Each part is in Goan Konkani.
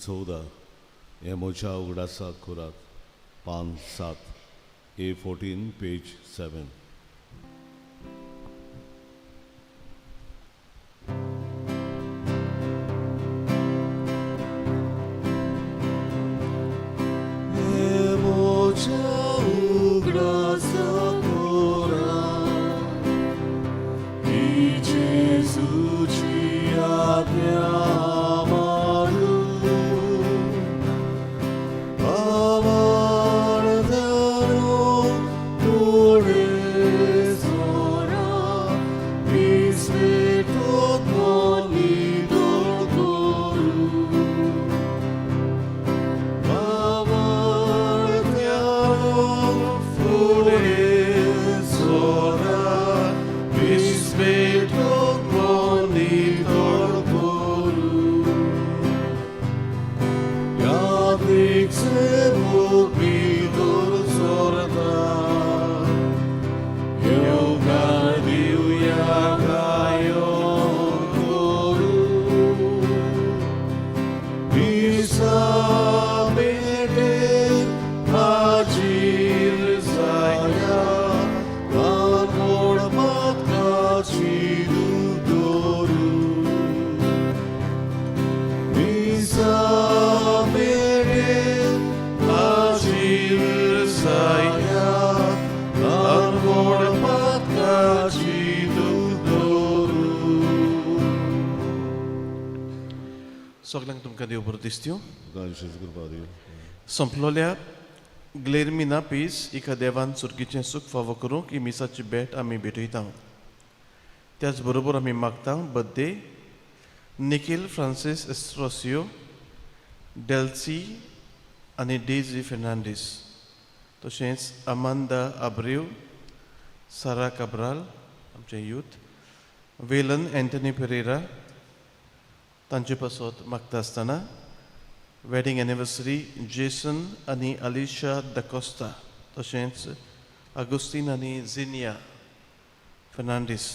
14. हें म्हज्या उगडासाक करात. पान 7, A 14, page 7. सगल्यांक तुमकां देव बरो दिसत्यो. कृपा दिव. संपलोल्या ग्लेरमिना पीस हिका देवान सुर्गीचें सूख फावो करूंक ही मिसाची भेट आमी भेटयता. त्याच बरोबर आमी मागता बड्डे निखील फ्रांसीस एस्ट्रोसियो, डेल्सी आनी डेजी फेर्नांडीस, तशेंच अमांदा आब्रेव, सारा काब्राल, आमचे यूथ वेलन एंटनी पेरेरा तांचे पासत मागता आसतना वेडींग एनिवर्सरी जेसन आनी अलिशा दकोस्ता, तशेंच आगुस्तीन आनी जिनिया फेर्नांडीस,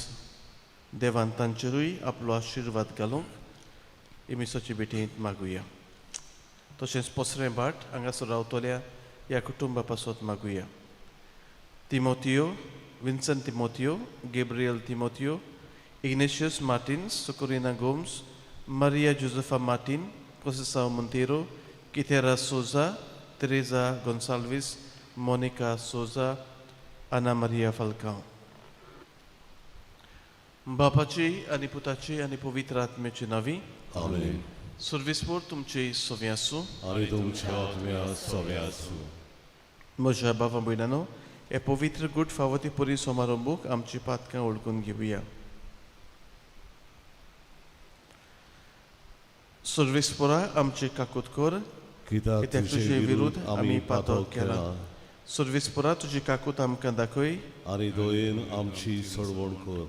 देवान तांचेरूय आपलो आशिर्वाद घालूंक ही मिसाची भेटींत मागुया. तशेंच पोसरें भाट हांगासर रावतल्या ह्या कुटुंबा पासत मागुया. तिमोतियो, विन्सन तिमोतियो, गेब्रियल तिमोतियो, इग्नेशियस मार्टिन्स, सुकुरिना गोम्स, मारिया जोसेफा मार्टीन, कोसेसाव मोंतेरो, कितेरा सोजा, तेरेजा गोन्साल्वीस, मोनिका सोजा, आना मारिया फाल्कांव. बापाची आनी पुताची आनी पवित्र आत्म्याची नांवी. आमेन. सुर्विसपूर तुमची सोवी आसूं. आनी तुमच्या आत्म्या सोवे आसूं. म्हज्या बाबा भयणानो, हे पवित्र गुड फावती पुरी समारंभूक आमची पातकां वळखून घेवया. सुर्विसपुरा आमची काकूत कर, कित्याक कित्याक तुजे विरुद्ध आमी पातक केला. सुर्विसपुरा तुजी काकूत आमकां दाखय आनी दयेन आमची सोडवण कर.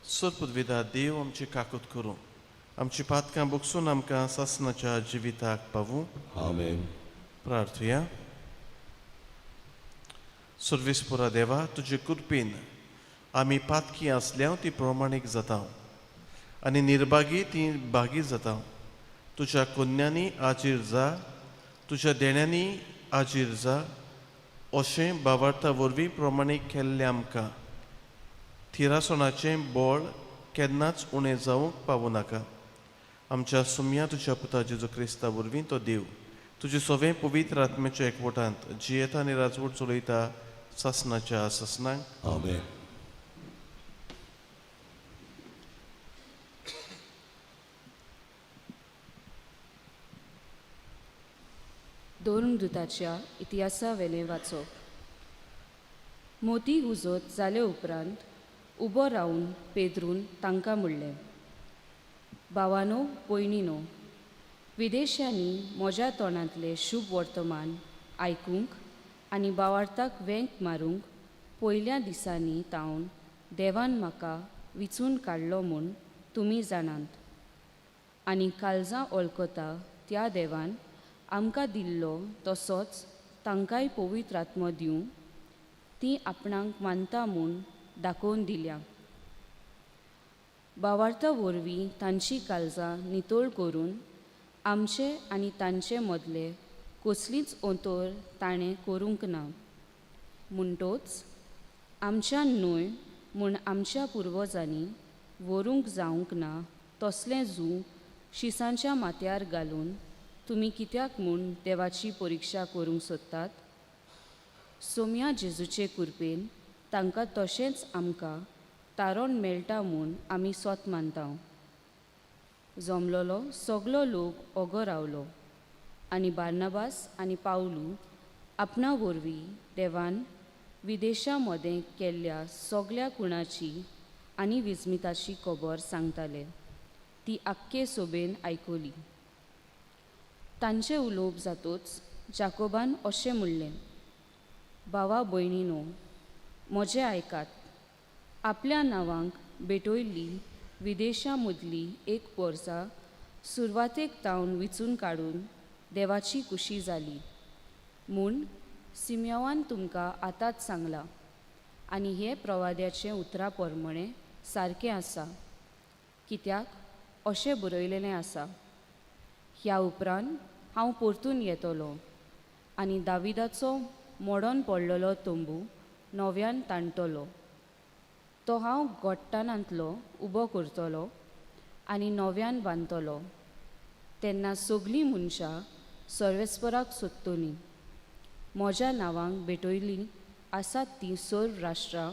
सोदपुदविदा देव आमची काकूत करूं, आमची पातकां बोगसून आमकां सासनाच्या जिविताक पावूं. आमेन. प्रार्थुया. सुर्विसपुरा देवा, तुजे कृपेन आमी पातकी आसल्याव ती प्रमाणीक जाता आनी निर्भागी ती भागी जाता. तुज्या कोन्यांनी आजीर जा, तुज्या देण्यांनी आजीर जा, अशें बावार्था वरवीं प्रमाणीक केल्लें आमकां थिरासणाचें बळ केन्नाच उणें जावंक पावूं नाका. आमच्या सुमया तुज्या पुता जेजू क्रिस्ता वरवीं तो देव तुजे सवें पवित्र आत्म्याच्या एकवटांत जियेता आनी राजवट चलयता सासनाच्या सासनाक. आमेन. दोन दुताच्या इतिहासा वेलें वाचप. मोती हुजत जाले उपरांत उबो रावन पेद्रून तांकां म्हणलें, भावानो, भयणीनो, विदेशांनी म्हज्या तोंडांतलें शुभ वर्तमान आयकूंक आनी बावार्थाक वेंक मारूंक पयल्या दिसांनी तावन देवान म्हाका विचून काडलो म्हूण तुमी जाणात. आनी काळजां वळखता त्या देवान आमकां दिल्लो तसोच तांकांय पवित्र आत्मो दिवं ती आपणाक मानता म्हूण दाखोवन दिल्या. बावार्था वरवीं तांची काळजां नितळ करून आमचे आनी तांचे मदले कसलीच ओंतोर ताणें करूंक ना. म्हणटोच आमच्यान न्हय म्हूण आमच्या पुर्वजांनी व्हरूंक जावंक ना तसलें जूं शिसांच्या माथ्यार घालून तुमी कित्याक म्हूण देवाची परिक्षा करूंक सोदतात? सोम्या जेजूचे कुरपेन तांकां तशेंच आमकां तारण मेळटा म्हूण आमी सोत मानता. जमलोलो सगलो लोक ओगो रावलो आनी बार्नाबास आनी पावलू आपणा वरवीं देवान विदेशां मदें केल्ल्या सगल्या कुणाची आनी विस्मिताची खबर सांगताले ती आख्खे सोबेन आयकली. तांचें उलोवप जातोच जाकोबान अशें म्हणलें, भावा भयणीनो, म्हजें आयकात. आपल्या नांवांक भेटयल्ली विदेशां मदली एक वर्सा सुरवातेक तावन विचून काडून देवाची खुशी जाली म्हूण सिम्यावान तुमकां आतांच सांगलां आनी हें प्रवाद्याचें उतरां प्रमाणें सारकें आसा, कित्याक अशें बरयलेलें आसा, ह्या उपरांत हांव परतून येतलो आनी दाविदाचो मोडोन पडलेलो तंबू नव्यान ताणटलो, तो हांव गोट्टानांतलो उबो करतलो आनी नव्यान बांदतलो. तेन्ना सगलीं मनशां सर्वेस्पराक सोदतलीं. म्हज्या नांवांक भेटयलीं आसात तीं सर्व राष्ट्रां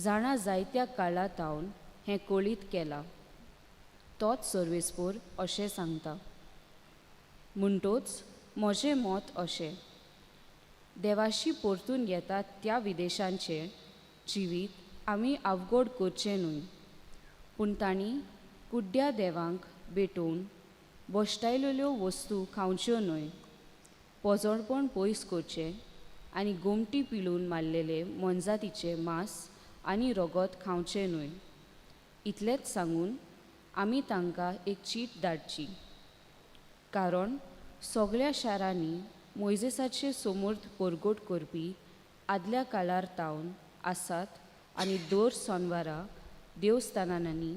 जाणा जायत्या काळा तावन हें कळीत केलां, तोच सर्वेस्पोर अशें सांगता. म्हणटोच म्हजें मत अशें, देवाशी परतून येतात त्या विदेशांचें जिवीत आमी अवघड करचें न्हय, पूण तांणी कुड्ड्या देवांक भेटोवन भश्टायलेल्यो वस्तू खावच्यो न्हय, पोजोडपण पयस करचें आनी गोमटी पिळून मारलेले मोनजातीचें मांस आनी रगत खावचें न्हय. इतलेंच सांगून आमी तांकां एक चीट धाडची, कारण सगळ्या शारांनी मोयजेसाचे समर्थ परगट करपी आदल्या काळार तावन आसात आनी दर सोनवारा देवस्थानांनी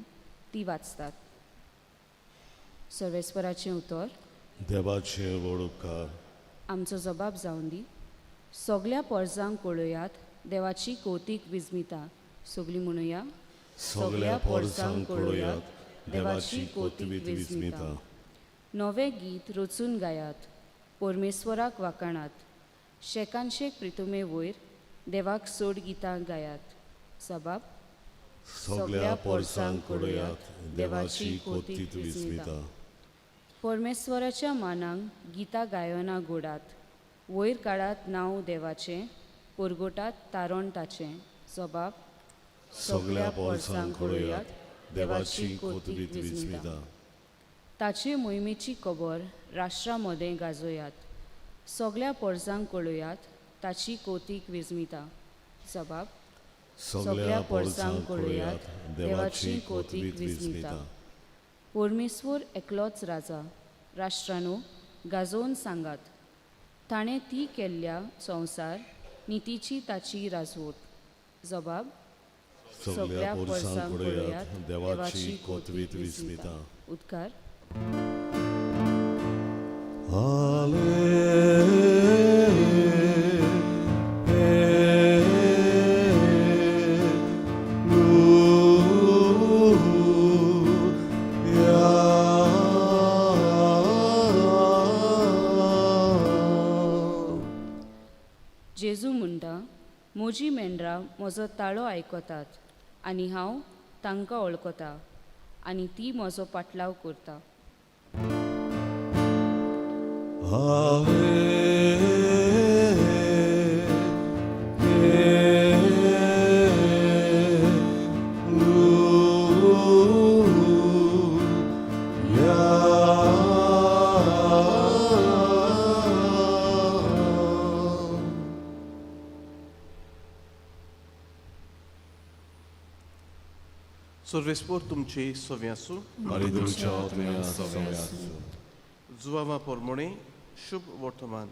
ती वाचतात. सर्वेस्पराचें उतर. देवाचे व्हड उपकार. आमचो जबाब जावन दी. सगल्या पोरजांक पळयात देवाची कौतीक विस्मिता. सगलीं म्हणुया, सगल्या पोरसांक पळयात देवाची कोतवीत विस्मिता. नवें गीत रचून गायात, परमेश्वराक वाखाणात, शेकानशेक प्रितुमे वयर देवाक सोड गितां गायात. सबाब. सगल्या पोरसांक पळयात देवाची कोतीत विस्मिता. परमेश्वराच्या मानांक गितां गायना गोडात, वयर काडात नांव देवाचें, परगोटात तारण ताचें. जबाब. सगल्या पोरसांक पळयात देवाची कोतवीत विस्मिता. ताचे मोहिमेची खबर राष्ट्रा मदें गाजोयात, सगल्या पोरसांक कळयात ताची कौतीक विस्मिता. जबाब. सगल्या पोरसांक पळयात देवाची कोतवीत विस्मिता. परमेश्वर एकलोच राजा, राष्ट्रानो गाजोवन सांगात, ताणें ती केल्ल्या संवसार नितीची ताची राजवट. जबाब. सगल्या पोरसांक पळयात देवाची कोतवीत विस्मिता. उदकार. हालेलुया. जेजू म्हणटा, म्हजीं मेंढरां म्हजो ताळो आयकतात आनी हांव तांकां वळखता आनी ती म्हजो पाटलाव करता. हालेलुया. सर्वेस्पोर तुमची सवी आसूं. आनी तुमच्या आत्म्या सवी आसूं. जुवावा पोरमोणे शुभ वर्तमान.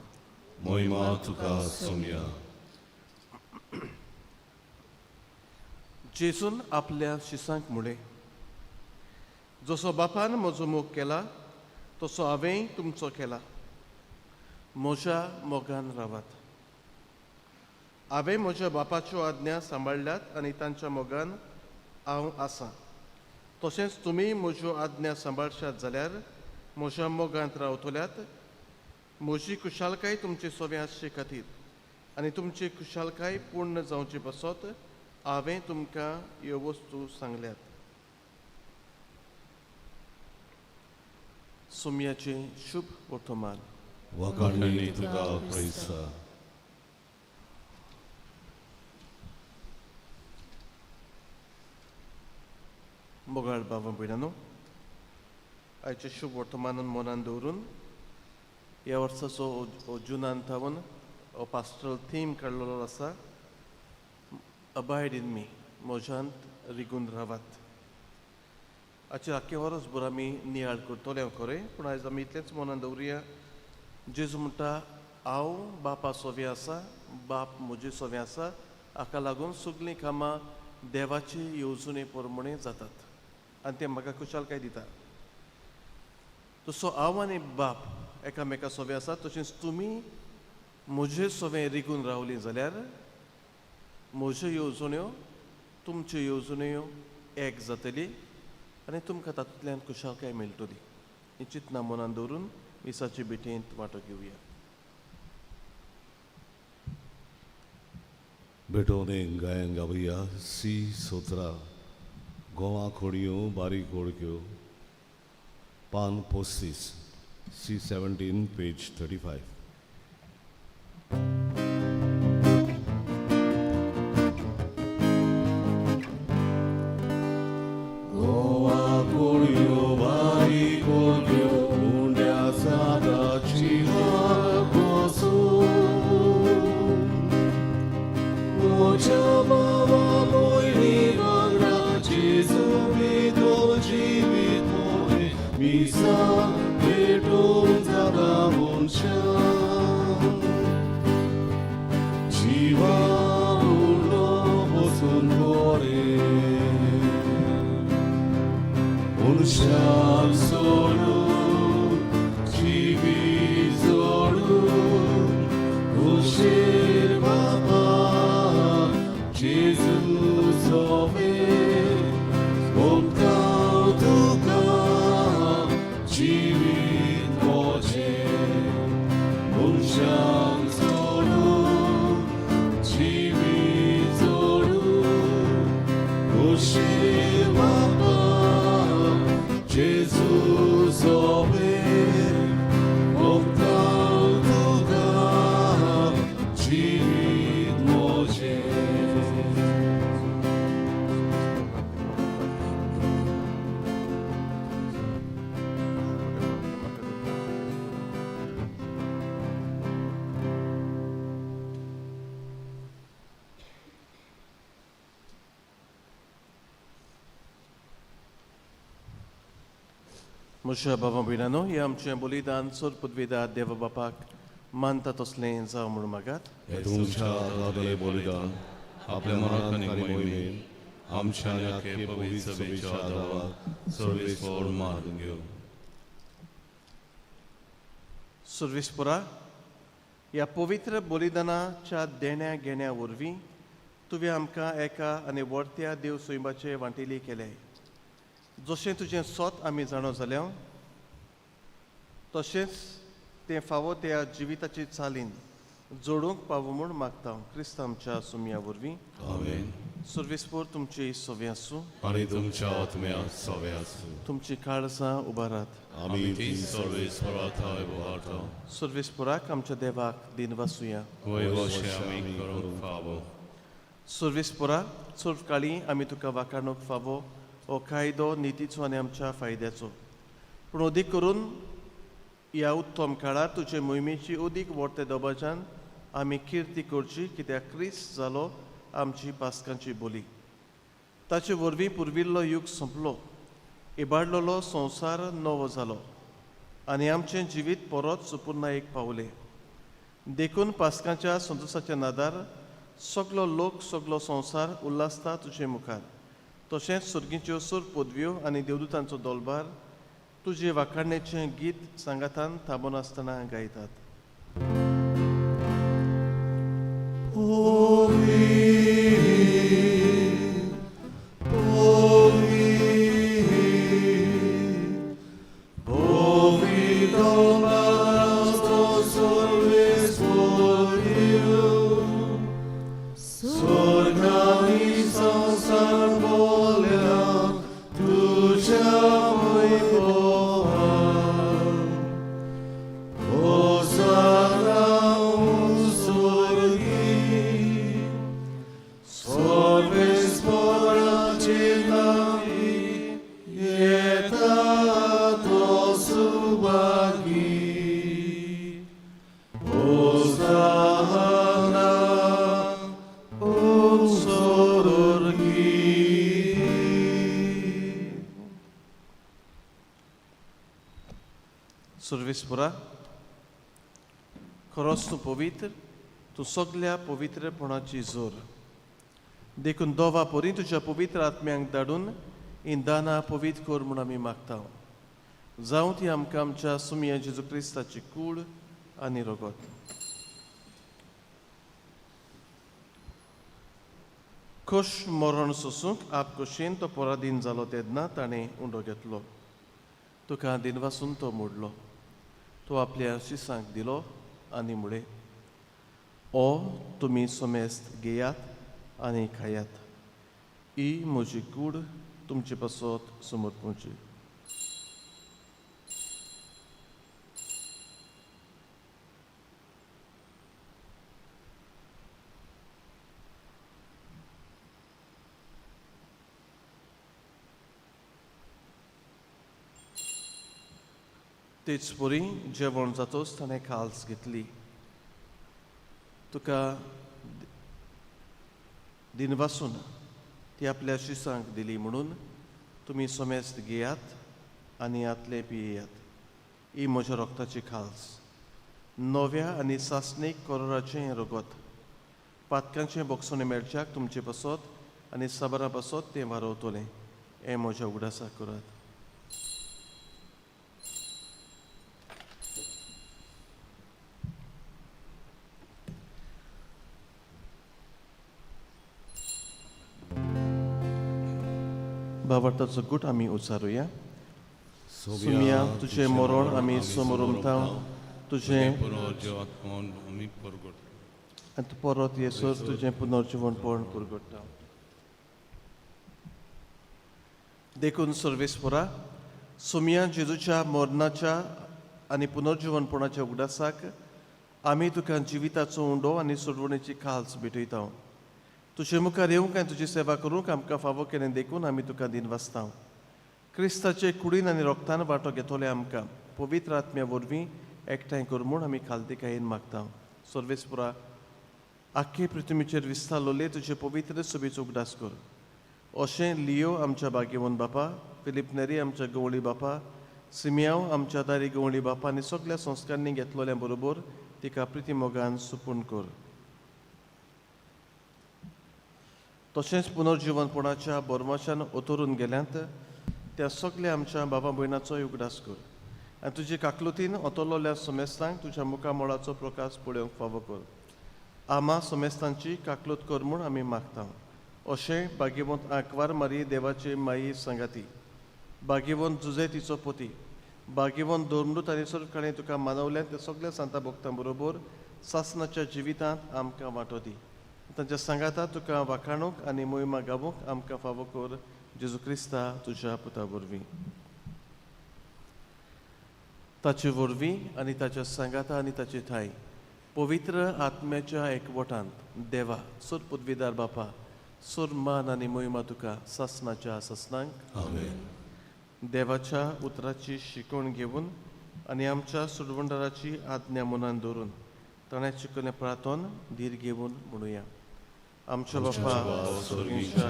मोहिमा तुका सोमया. जेजून आपल्या शिसांक म्हणलें, जसो बापान म्हजो मोग केला तसो हांवेंय तुमचो केला. म्हज्या मोगान रावात. हांवें म्हज्या बापाच्यो आज्ञा सांबाळ्ळ्यात आनी तांच्या मोगान हांव आसा. तशेंच तुमी म्हज्यो आज्ञा सांबाळशात जाल्यार म्हज्या मोगांत रावतल्यात. म्हजी खुशालकाय तुमचे सोवे आसचे खातीर आनी तुमची खुशालकाय पूर्ण जावचे पासत हांवें तुमकां ह्यो वस्तू सांगल्यात. सोम्याचें शुभ वर्तमान. वाखाणणी तुका क्रिस्ता. मोगाळ बाबा भयणानो, आयचें शुभ वर्तमानान मनान दवरून ह्या वर्साचो जुनान थावन हो पास्टरल थीम काडलेलो आसा, अबायड इन मी, म्हज्यांत रिगून रावात. आजचे आख्खे वरसभर आमी नियाळ करतले हांव खरें, पूण आयज आमी इतलेंच मनान दवरुया. जेजू म्हणटा, हांव बापा सोवे आसा, बाप म्हजे सोवे आसा, हाका लागून सगळीं कामां देवाचे येवजणे प्रमाणे जातात आनी तें म्हाका खुशालकाय दिता. तसो हांव आनी बाप एकामेका सोवे आसा, तशेंच तुमी म्हजे सोवे रिगून रावलीं जाल्यार म्हज्यो येवजण्यो तुमच्यो येवजण्यो एक जातली आनी तुमकां तातूंतल्यान खुशालकाय मेळटली. ही चिंतना मनान दवरून मिसाचे भेटेंत वांटो घेवया. भेटोवणे गायन गावया सी 17 गोवा खोडयो बारीक ओळख्यो पान 35 सी 17 पेज 35. गोवा खोडयो बारीक ओळख्यो उंड्या सादाची म्हज्या बाबा पयलीं वांगडा जेजू भितर जिवीत मोरे मिसा भेटून जाता मनशां जिवा उरलो बसून बरें मनशाक सोडून जिवीत जोडून खुशीर बाबा जेजू सोवे ओंपता तुका जिवीत म्हजें मनशाक सोडून जिवीत जोडून खुशीर बाबा जेजू सोवे ओंपता तुका जिवीत म्हजें. म्हज्या बाबा भयणानो, हें आमचें बलिदान सोर पदवेदार देव बापाक मानता तसलें जावं म्हणून मागात. हे तुमच्या हातांतलें बलिदान आपल्या मनात आनी मोहिमेन आमच्या आनी आख्खे पवित्र सभेच्या आदावाक सर्वेस्पर मान घेवं. सर्वेस्परा, ह्या पवित्र बलिदानाच्या देण्या घेण्या वरवीं तुवें आमकां एका आनी वर्त्या देव सैमाचे वांटेली केले. जशें तुजें सोत आमी जाणो जाल्या तशेंच तें फावो त्या जिविताची चालीन जोडूंक पावो म्हूण मागता क्रिस्त आमच्या सुमया वरवीं. आमेन. सर्वेस्पर तुमची सोवे आसूं आनी तुमच्या आत्म्या सोवे आसूं. तुमची काळजां उबारात. आमी ती सर्वेस्परा थंय उबारता. सर्वेस्पराक आमच्या देवाक दिनवासुया. वय वशे आमी करूंक फावो. सर्वेस्परा, चड काळी आमी तुका वाखाणूंक फावो हो कायदो नितीचो आनी आमच्या फायद्याचो, पूण अदीक करून ह्या उत्तम काळार तुजे मोहिमेची अदीक व्हडते दबाज्यान आमी किर्ती करची, कित्याक क्रिस्त जालो आमची पास्कांची बोली. ताचे वरवीं पुर्विल्लो युग सोंपलो, इबाडलेलो संवसार नवो जालो आनी आमचें जिवीत परत सुपुर्णायेक पावलें. देखून पास्कांच्या संतोसाच्या नादार सगलो लोक सगलो संवसार उल्हासता तुजे मुखार. तशेंच सर्गीच्यो सूर पदव्यो आनी देवदूतांचो दोलबार तुजे वाखाणण्याचें गीत सांगातान थांबून आसतना गायतात. सर्वेस्परा, खरोच तूं पवित्र, तूं सगल्या पवित्रपणाची जोर. देखून दोवा परी तुज्या पवित्र आत्म्यांक धाडून इंदाना पवित्र कर म्हूण आमी मागता. जावं ती आमकां आमच्या सुमया जेजू क्रिस्ताची कूड आनी रगत. खोश मरण सोसूंक आपखोशेन तो पराधीन जालो तेन्ना ताणें उंडो घेतलो. तुका दिनवासून तो मोडलो. तो आपल्या शिसांक दिलो आनी मुळे, ओ तुमी समेस्त घेयात आनी खायात, ही म्हजी कूड तुमचे पासत समर्पणची. तेच परी जेवण जातोच ताणें खाल्स घेतली. तुका दिनवासून ती आपल्या शिसांक दिली म्हणून तुमी समेस्त घेयात आनी आतले पियेयात. ही म्हज्या रोगताची खाल्स, नव्या आनी सासणीक करोराचें रगत. पातकांचें बोगसणें मेळच्याक तुमचे पासत आनी साबारा पासत तें वारवतलें. हें म्हज्या उगडासाक करात. भावार्थाचो गूट आमी उचारुया. सुमिया, तुजें मरण आमी समोर तुजें आनी परत येसर तुजें पुनर्जिवनपण पुरगडटा. देखून सर्वेस्परा, सुमिया जेजूच्या मरणाच्या आनी पुनर्जिवनपणाच्या उगडासाक आमी तुका जिविताचो उंडो आनी सोडवणेची खाल्स भेटयता. तुजे मुखार येवंक आनी तुजी सेवा करूंक आमकां फावो केलें देखून आमी तुका दिनवासता. क्रिस्ताचे कुडीन आनी रोगतान वांटो घेतले आमकां पवित्र आत्म्या वरवीं एकठांय कर म्हूण आमी खालतीकायेन मागता. सर्वेस्परा, आख्खे पृथ्वीचेर विस्तारलोले तुजे पवित्र सभेचो उगडास कर. अशें लियो आमच्या भाग्यवंत बापा, फिलीप नेरी आमच्या गवळी बापा, सिमियांव आमच्या दारी गवळी बापा आनी सगल्या संस्कारांनी घेतलोल्या बरोबर तिका प्रिती मोगान सुपूर्ण कर. तशेंच पुनर्जिवनपणाच्या बोरमाशान ओतरून गेल्यांत त्या सगल्या आमच्या बाबा भयणाचो उगडास कर आनी तुजे काकलुतीन ओतरलोल्या समेस्तांक तुज्या मुखामळाचो प्रकाश पळोवंक फावो कर. आमा समेस्तांची काकलूत कर म्हूण आमी मागता. अशें भाग्यवंत आंकवार मारी देवाचे माई सांगाती, भाग्यवंत जुजे तिचो पती, भाग्यवंत धर्मदूत आनी सरकारान तुका मानवल्यान त्या सगल्या सांता भक्तां बरोबर सासनाच्या जिवितांत आमकां वांटो दी. तांच्या सांगाता तुका वाखाणूंक आनी मोहिमा गावूंक आमकां फावो कर जेजू क्रिस्ता तुज्या पुता वरवीं. ताचे वरवीं आनी ताच्या सांगाता आनी ताचे ठांय पवित्र आत्म्याच्या एकवटांत देवा सोर पदवीदार बापा, सोर मान आनी मोहिमा तुका सासनाच्या सासनांक. आमेन. देवाच्या उतराची शिकवण घेवन आनी आमच्या सोडवणदाराची आज्ञा मनान दवरून ताणें शिकयल्लें प्रार्थन धीर घेवन म्हणुया. आमच्या बापा स्वर्गीच्या,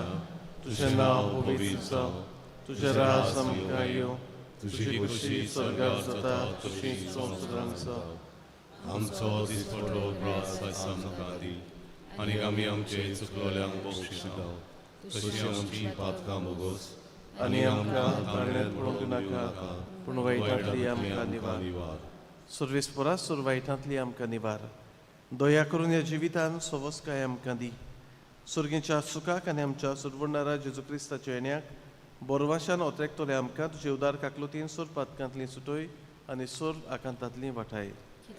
तुजें नांव पवित्र जावं, तुजें राज आमकां येवं, तुजी खुशी स्वर्गार जाता तशी संवसारांत जावं. आमचो दिसपडो ग्रास आयज आमकां दी आनी आमी आमचे चुकलोल्यांक बक्षिता तशी आमची पातकां भोगोस आनी आमकां ताळ्यांत पडोवंक नाका, पूण वायटांतली आमकां निवार. निवार. सर्वेस्परा सोर वायटांतली आमकां निवार. दया करून ह्या जिवितान सवस्काय आमकां दी. सुर्गेच्या सुखाक आनी आमच्या सुरवणारा जेजू क्रिस्ताच्या येण्याक बोरवाशान ओतरेकतले आमकां तुजे उदार काकलुतीन सोर पातकांतली सुटोय आनी सोर आकांतांतली वाठाय.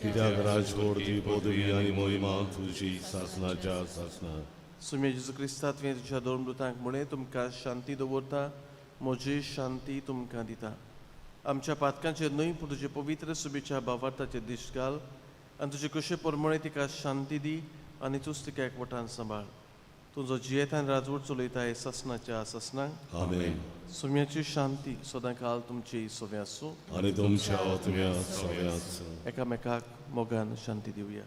कित्याक राजवट ती पदवी आनी मोहिमा तुजी सासनाच्या सासना. सुम्या जेजू क्रिस्ता तुवें तुज्या दोन मृतांक म्हणें तुमकां शांती दवरता, म्हजी शांती तुमकां दिता. आमच्या पातकांचेर न्हय पूण तुजे पवित्र सुबेच्या भावार्थाचेर दिश्ट घाल आनी तुजे कशे प्रमाणे तिका शांती दी आनी तूंच तिका एकवटान सांबाळ. तुजो जियेतान राजवट चलयता हे सासनाच्या सासनाक. आमेन. सुम्याची शांती सदां काल तुमची सोवे आसूं आनी तुमच्या आत्म्या सोवे आसूं. एकामेकाक मोगान शांती दिवया.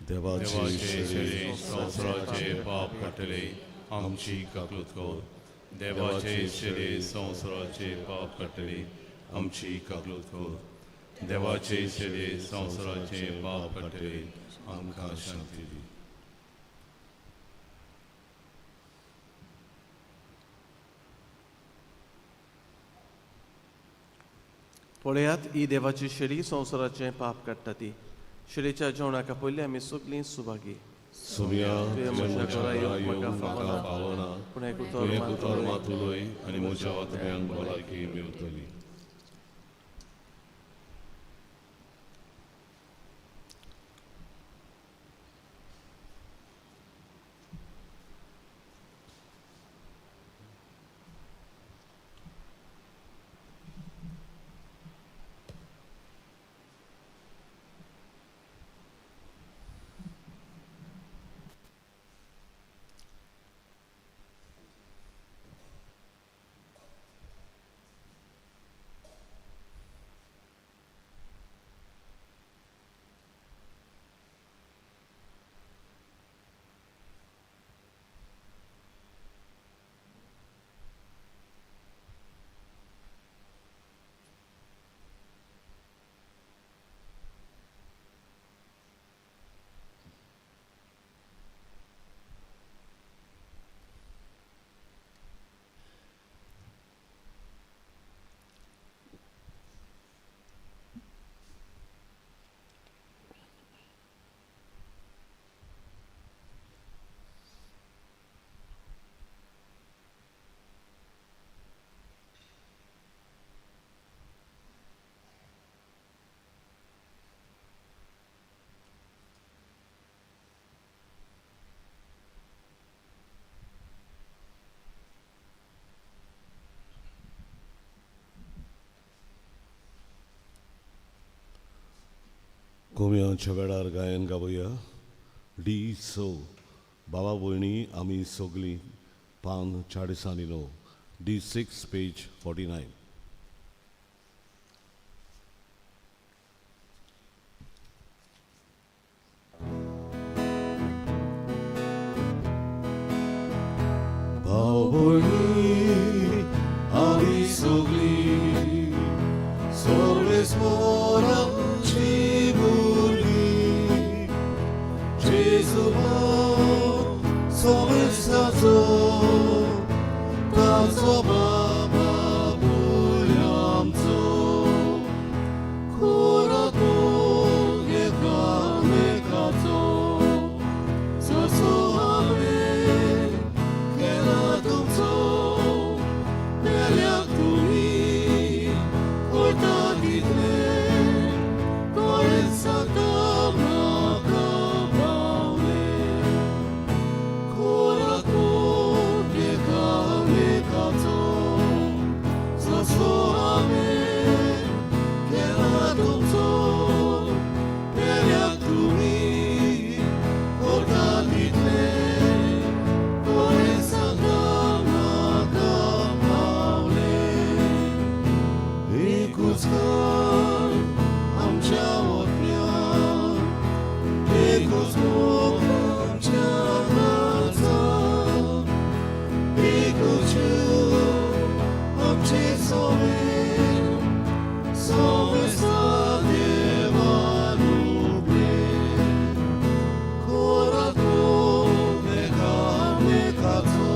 देवाचे शेरी संवसाराचे पाप काडटले आमची काकूत कर. देवाचे शेरी संवसाराचे पाप काडटले आमची काकूत कर. देवाचे शेरी संवसाराचे पाप काडटले आमकां शांती दी. पळयात ही देवाची शेळी संवसाराचें पाप काडटा ती. शेळीच्या जेवणाक पयलीं आमी सगळीं सुभागी. सुम्या तुवें म्हज्या घरा येवंक म्हाका फावना, पूण एक उतर तुवें मात उतर उलय. मात उलय आनी म्हज्या आत्म्यांक भलायकी मेवतली. गोम्याच्या वेळार गायन गावया. डी स बाबा भयणी आमी सगळीं पान चाळिसांनी 9 D6 page 49. भाव भयणी आमी सगळीं सर्वेस्पराची भुरगीं, जेजू सोमेस्ताचो ताचो बाबा आमचो, खोरातो एकामेकाचो जसो हांवें केला तुमचो, पेल्याक तुमी करता तितलें कोणें सांगता म्हाका पावलें. खोरातो एकामेकाचो जसो हांवें केला तुमचो, पेल्याक तुमी करता तितलें कोणें सांगता म्हाका पावलें. एकूच घर आमच्या ओतम्यान, एकूच मोग आमच्या काळजान, एकूच जीव आमचे सोवे, सोमेस्ता देवानु प्रेम. खोरातो एकामेकाचो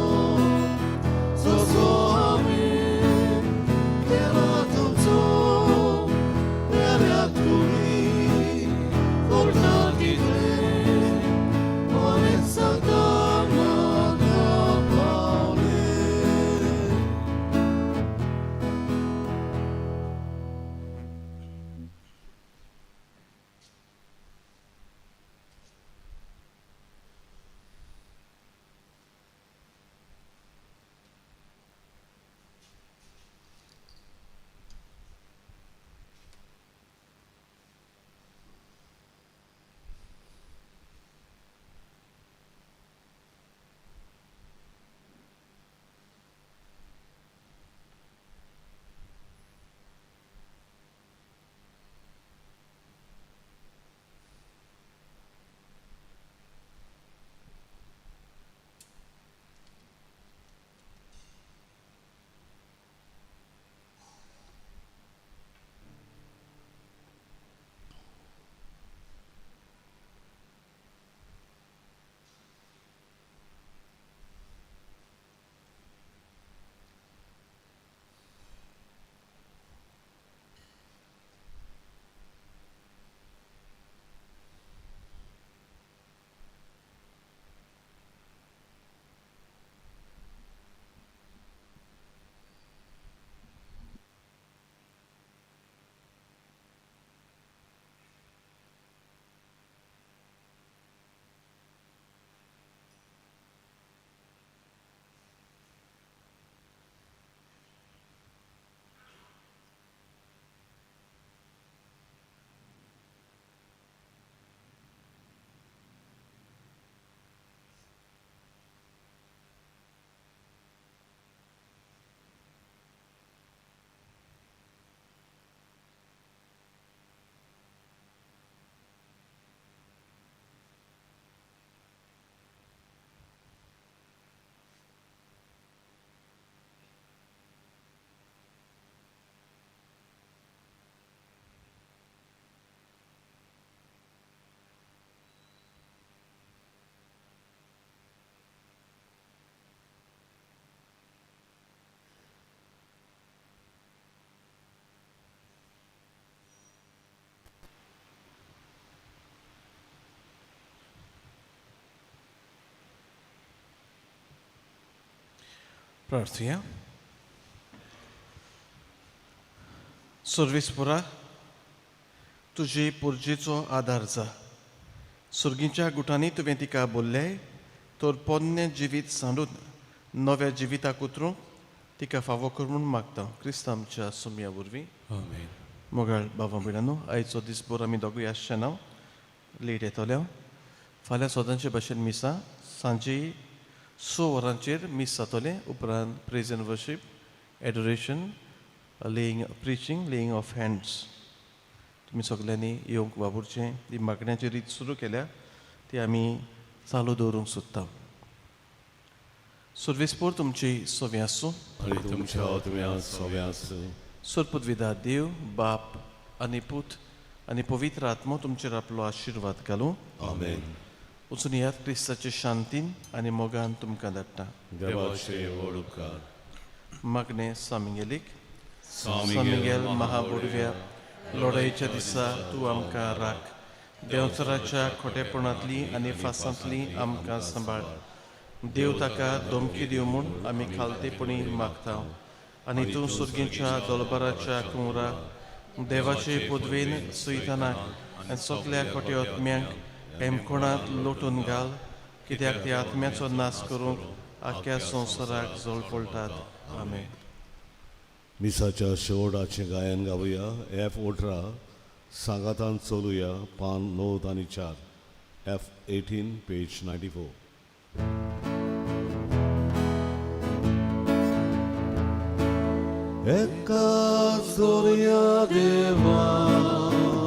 प्रार्थुया. सर्वेस्पुरा, तुजे पुर्जेचो आदार जा. सुर्गीच्या गुटांनी तुवें तिका बोल्लें तर पोन्नें जिवीत सांडून नव्या जिविताक उतरूंक तिका फावो कर म्हूण मागता, क्रिस्त आमच्या सुमया वरवीं. आमेन. मोगाळ बाबा भयणांनो, आयचो दीसभर आमी दोगूय आसचे ना, लेट येतले. फाल्यां सदांचे भशेन मिसां सांजे 6 वरांचेर मीस जातलें. उपरांत praise and worship, adoration, laying, preaching, laying of hands. तुमी सगल्यांनी येवंक वावुरचें. ती मागण्याची रीत सुरू केल्या, ती आमी चालू दवरूंक सोदता. सर्वेस्पोर तुमची सवी आसूं. आनी तुमच्या आत्म्या सव्या आसूं. सोरपुदविदा देव बाप आनी पूत आनी पवित्र आत्मो तुमचेर आपलो आशिर्वाद घालूं. आमेन. वचून यात. क्रिस्ताचे शांतीन आनी मोगान तुमकां धाडटा. देवाचे व्हड उपकार. मागणें सामिगेलीक. सामिगेल सामिगेल महाबोडव्या, लढायेच्या दिसा तूं आमकां राख. देंवचाराच्या खोटेपणांतली आनी फासांतली आमकां सांबाळ. देव ताका धमकी दिवं म्हूण आमी खालतेपणी मागता. आनी तूं सुर्गीच्या दलबराच्या कुंवरा, देवाचे पदवेन सुयतानाक आनी सगल्या खोटे आत्म्यांक हेमकोणांत लोटून घाल, कित्याक ते आत्म्याचो नाश करूंक आख्या संवसाराक जळपळटात. आमेन. मिसाच्या शेवटाचें गायन गावया. एफ 18, सांगातान चलुया, पान 94, एफ 18, पेज 94. एका सोर्या देवा.